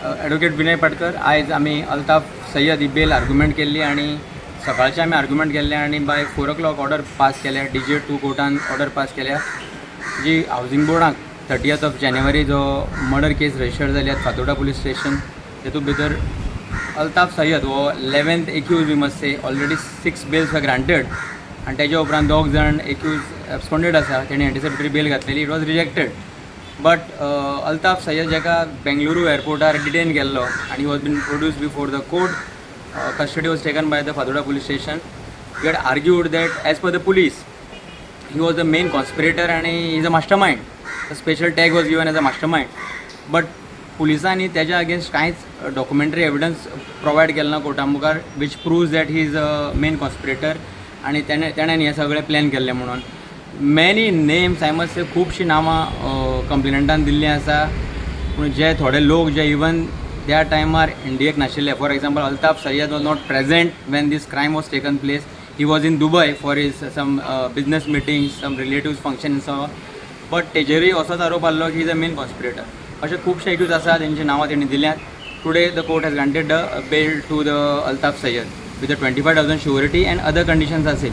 Advocate Vinay Patkar. आयज आमी अल्ताफ सय्यद ही बेल argument केल्ली आनी सकाळचे आमी आर्ग्युमेंट केल्ले आनी by 4 o'clock order pass केल्या. डीजे 2 कोर्टान ऑर्डर पास केल्या, जी हावजींग बोर्डाक 30th of January जो मर्डर केस रजिस्टर जाली फातोर्डा पुलीस स्टेशन, तेतूंत भितर अल्ताफ सय्यद हो 11th accused, we must say. Already six bails were granted आनी तेज्या उपरांत दोग जाण एक्यूज एब्सकॉन्डेड आसा. तेणी एंटिसिपेटरी बेल घातलेली, it was rejected. But Altaf Syed जाका बेंगलुरू एअरपोर्टार डिटेन केल्लो आनी was been produce before the court, custody was taken by the Fatorda police station. We had argued that as per the police, he was the main conspirator and he is a mastermind. A special tag was given as a mastermind. But पुलिसांनी तेज्या against कांयच documentary evidence provide केलें ना Carta मुखार, which proves that he is a main conspirator आनी तेणें हें सगळें प्लॅन केल्लें म्हणून. Many names, I must say, खुबशीं नांवां कंप्लेनंटान दिल्लीं आसा, पूण जे थोडे लोक जे इवन त्या टायमार इंडियेक नाशिल्ले, for example, Altaf Syed was not present when this crime was taken place. He was in Dubai for his some business meetings, some relatives function, so but तेजेरूय असोच आरोप आहलो की is a main कॉन्स्पिरेटर. अशे खुबशे accused आसा, तेंची नांवां तेणी दिल्यात. Today the court has granted the bail to the Altaf Syed with a 25,000 surety and other conditions असेल.